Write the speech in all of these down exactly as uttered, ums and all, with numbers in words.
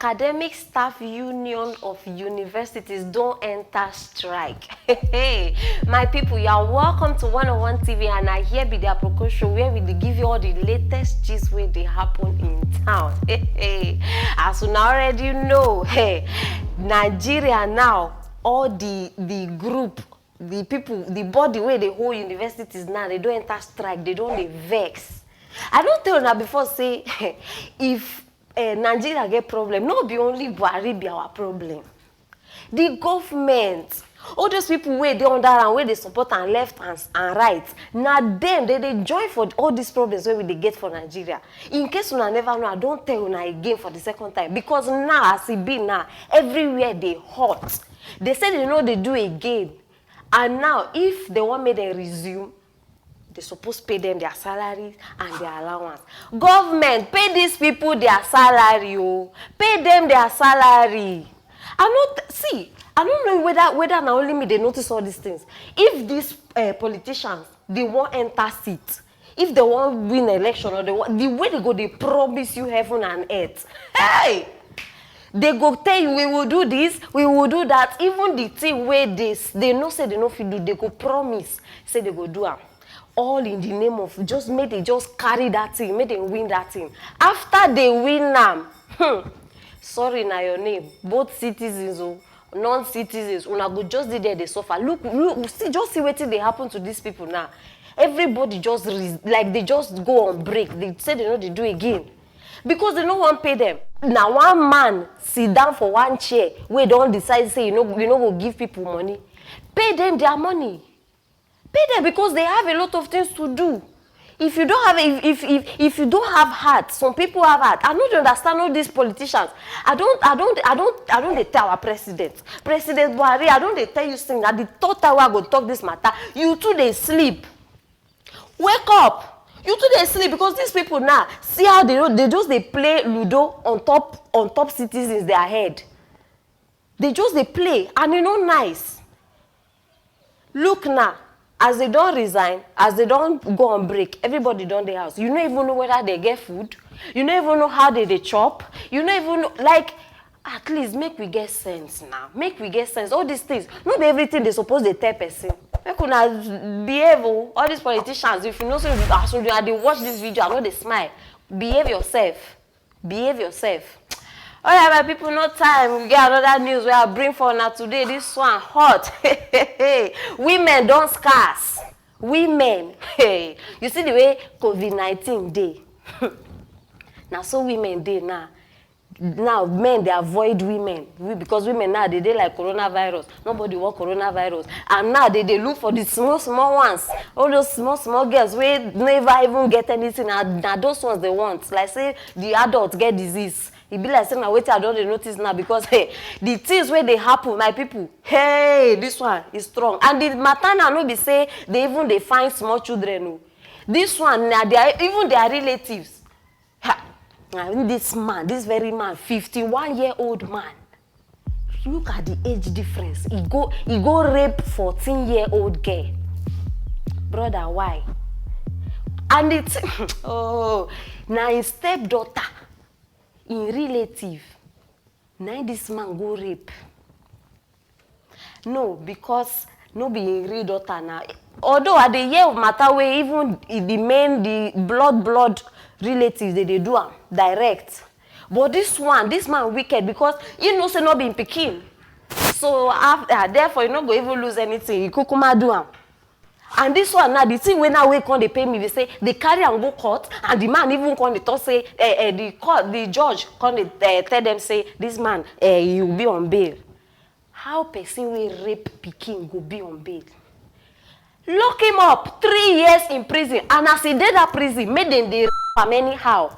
Academic Staff Union of Universities don enter strike. Hey, my people, you are welcome to one oh one T V, and I here be their Proko show, where we dey give you all the latest gist wey dey happen in town. Hey, as una already know, hey, Nigeria now, all the the group, the people, the body wey dey hold universities now, they don enter strike, they don dey vex. I don tell una before say if eh, Nigeria get problem, no be only Buhari be our problem. The government, all those people wey dey under am, wey dey support am left and, and right, na dem dey dey join for all these problems wey we dey get for Nigeria. In case una never know, I don tell una again for the second time, because now, as e be now, everywhere dey hot. They say they no dey do again. And now, if they wan make dem resume, they suppose pay them their salary and their allowance. Government, pay these people their salary o. Pay them their salary. I no th- see, I no know whether, whether na only me dey notice all these things. If these eh, politicians dey wan enter seat, if they wan win election, or they wan, the way they go dey promise you heaven and earth, hey, they go tell you, "We will do this, we will do that." Even the thing wey they s- they know say they no fit do, they go promise say they go do am. All in the name of just make they just carry that thing, make they win that thing. After they win am, hmm, sorry, na your name. Both citizens o, non-citizens, una go just dey there dey suffer. Look, look, see, just see wetin dey happen to these people now. Everybody just re- like, they just go on break. They say they no dey do again, because they no wan pay them. Na one man sit down for one chair wey don decide say you no, you no go give people money. Pay them their money. Pay them, because they have a lot of things to do. If you don't have, if if if, if you don't have heart, some people have heart. I no dey understand all these politicians. I don't, I don't, I don't, I don't dey tell our president, President Buhari. I don dey tell you since, na the third time wey I go talk this matter. You too dey sleep. Wake up. You too dey sleep, because these people now, see how they, they just dey play ludo on top, on top citizens their head. They just dey play, and e no nice. Look now, as they don resign, as they don go on break, everybody don dey house. You no even know whether they get food. You no even know how they dey chop. You no even know, like, at least make we get sense now. Make we get sense. All these things, no be everything they suppose dey tell person. Make una behave o. All these politicians, if you know say as una dey watch this video, I no dey smile. Behave yourself. Behave yourself. All right, my people, no time. We get another news wey I bring for una today. This one hot. Women don scarce. Women. Hey, you see the way covid nineteen dey. Na so women dey now. Now men dey avoid women. We, because women now, they dey like coronavirus. Nobody want coronavirus. And now they dey look for the small small ones. All those small small girls wey never even get anything. Na, na those ones they want. Like say the adult get disease. E be like say na wetin I don dey notice now, because hey, the things wey dey happen, my people, hey, this one is strong. And the matter now no be say they even dey find small children o. This one na their, even their relatives. Ha! Na this man, this very man, fifty-one year old man. Look at the age difference. He go, he go rape fourteen year old girl. Brother, why? And it, oh, na him stepdaughter, him relative, na him this man go rape. No, because no be him real daughter na. Although I dey hear matter wey even the main, the blood blood relatives, they dey do am direct. But this one, this man wicked, because he know say no be him pikin. So after, therefore, he no go even lose anything. He kukuma do am. And this one now, the thing wey now wey come dey pain me be say they carry am go court, and the man even come dey talk say, eh, eh, the court, the judge come dey, eh, tell them say this man, eh, he will be on bail. How person wey rape pikin go be on bail? Lock him up three years in prison, and as he dey that prison, make dem dey rape am anyhow.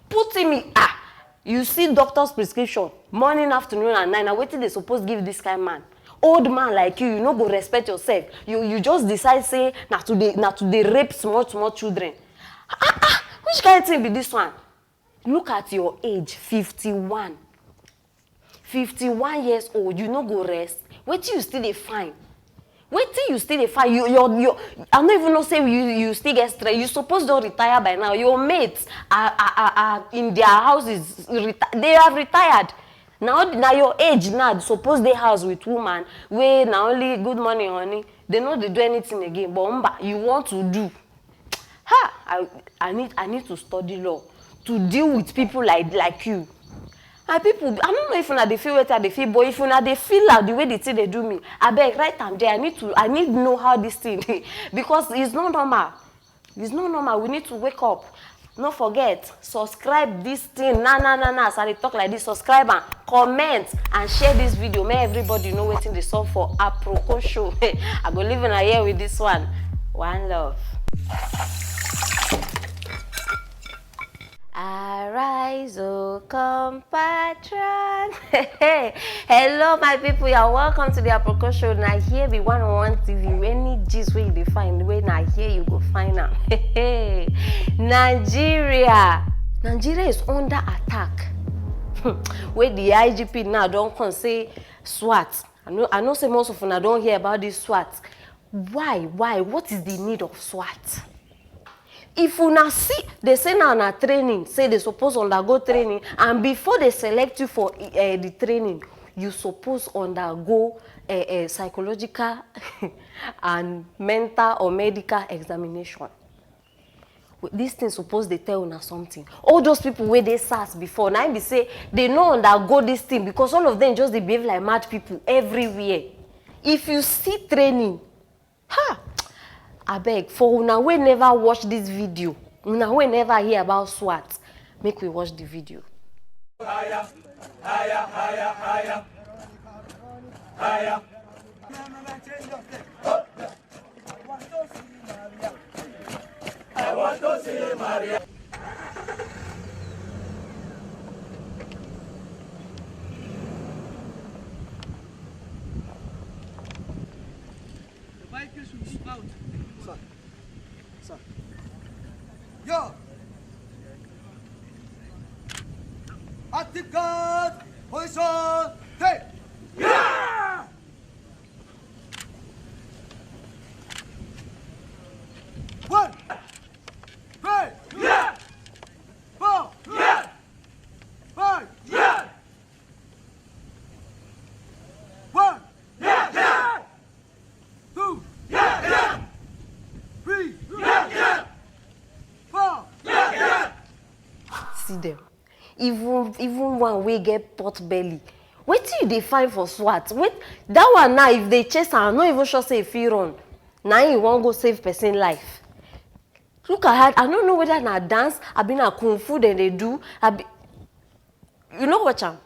Put him in, ah, you see doctor's prescription morning, afternoon, and night. Na wetin they suppose give this kind man? Old man like you, you no go respect yourself. You, you just decide say na to dey, na to dey rape small small children. Ah ah, which kind thing be this one? Look at your age, fifty-one. Fifty-one years old, you no go rest? Wetin you still dey find? Wetin you still dey find? You your your I no even know say you you still get strength. You suppose don retire by now. Your mates are are are, are in their houses. Reti- they have retired. Now na your age now suppose dey house with woman wey na only good morning honey. They no dey do anything again. But mba, you want to do. Ha! I I need I need to study law to deal with people like like you. And people, I don't know if una dey feel wetin I dey feel, but if una dey feel am the way the thing dey do me, abeg write am there. I need to I need know how this thing because it's not normal. It's not normal. We need to wake up. No forget subscribe this thing na na na na as I dey talk like this, subscribe am, comment and share this video make everybody know wetin dey sup for Aproko show. I go leave una here with this one. One love. Arise, O come patron. Hello, my people. You're welcome to the Aproko Show. Now, here be one on one T V. Any gist where you dey find, where now here you go find am. Nigeria. Nigeria is under attack. Where the I G P now don't come say SWAT. I know, I know say most of una don't hear about this SWAT. Why? Why? What is the need of SWAT? If una see, they say now na training, say they suppose undergo training, and before they select you for uh, the training, you suppose undergo a, a psychological and mental or medical examination. This thing suppose they tell una something. All those people where they SARS before, now be say they no undergo this thing because all of them just they behave like mad people everywhere. If you see training, ha! Abeg, for una wey never watch this video, una wey never hear about SWAT, make we watch the video. Higher, higher, higher, higher, higher. I want to see Maria. The bike should move out. Sir. Sir. Yo! Active guard! Position! Take! Yeah! One! Three! Yeah! Four! Yeah! Five! Yeah! One! Yeah! Yeah! Two! Yeah! Yeah! Three! Yeah! Yeah! Four! Yeah! Yeah! See them. Even even one wey get pot belly. Wetin you dey find for SWAT? Wait, that one now, if they chase am, I'm not even sure say if he run. Now he won't go save person life. Look at her. I don't know whether na dance, I been a kung fu then they do. I be, you know what am?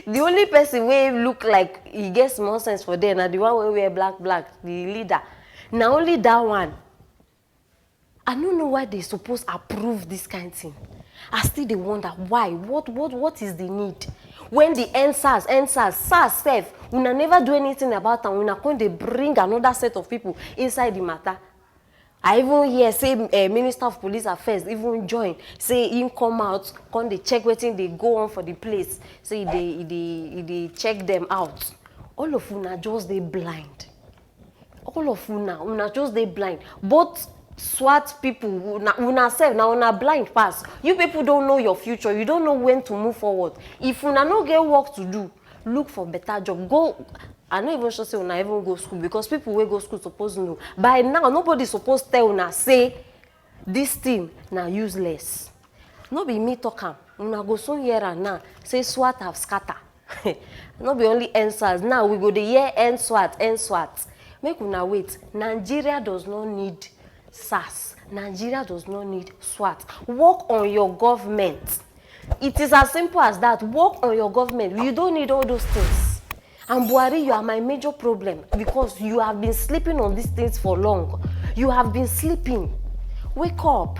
The only person wey look like he get small sense for there na the one wey wear black black, the leader. Na only that one. I no know why they suppose approve this kind thing. I still dey wonder why. What what what is the need? When the N SARS, N SARS, SARS sef, una never do anything about am. Una come dey bring another set of people inside the matter. I even hear say uh, Minister of Police Affairs even join, say him come out, come dey check wetin dey go on for the place. Say he dey he dey he dey check them out. All of una just dey blind. All of una, una just dey blind. Both SWAT people, una, una sef, na una blind pass. You people don't know your future. You don't know when to move forward. If una no get work to do, look for better job. Go. I no even sure say una even go school because people wey go school suppose know. By now, nobody suppose tell una say this thing na useless. No be me talk am. Una go soon hear am now. Say SWAT have scatter. No be only N SARS. Now we go dey hear N SWAT, N SWAT. Make una wait. Nigeria does not need SARS. Nigeria does not need SWAT. Work on your government. It is as simple as that. Work on your government. You don't need all those things. And Buhari, you are my major problem because you have been sleeping on these things for long. You have been sleeping. Wake up.